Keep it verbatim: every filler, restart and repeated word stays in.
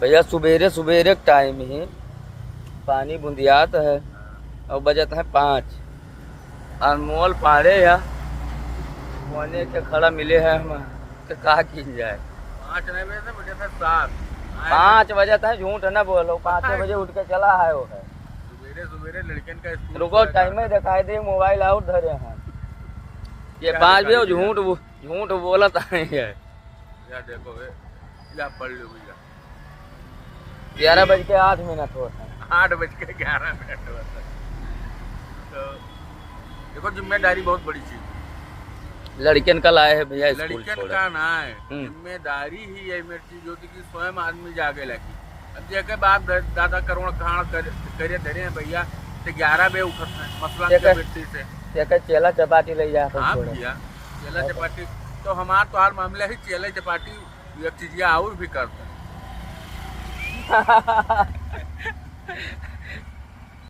भैया, सुबेरे सुबेरे के टाइम ही पानी बुंदियात है और बजत है पाँच। अनमोल पांडे या कोने के खड़ा मिले है हम, तो का की जाए? पाँच नहीं बजे से बजे से सात। पाँच बजे तक झूठ न बोलो, पाँच बजे उठ के चला है वो है। सुबेरे सुबेरे लड़कन का स्कूल रुको, खुला टाइम में दिखाई दे, मोबाइल आउट धरे हैं। ये क्या पाँच बजे दिखाई दे? झूठ बो-, झूठ बोलत है। या देखो बे, या पढ़ लो भैया। ग्यारह बज के आठ मिनट होत है। आठ बज के ग्यारह मिनट होत है। तो देखो, जिम्मेदारी बहुत बड़ी चीज है। लड़कन का लाए है भैया स्कूल लड़कन छोड़े। का ना है, हम्म। जिम्मेदारी ही है मेरी चीज होती कि स्वयं आदमी जागे लगी। अब देखे बाप द-, दादा करोड़ कहां कर, करे धरे हैं भैया, तो ग्यारह बजे उठत है, मसलन देखे, के बेटी से। देखे चेला चपाटी ले जा हाँ छोड़े। भैया, चेला और चपाटी। तो हमार तोहार मामला ही चेला चपाटी, एक चीजिया और भी करते हैं।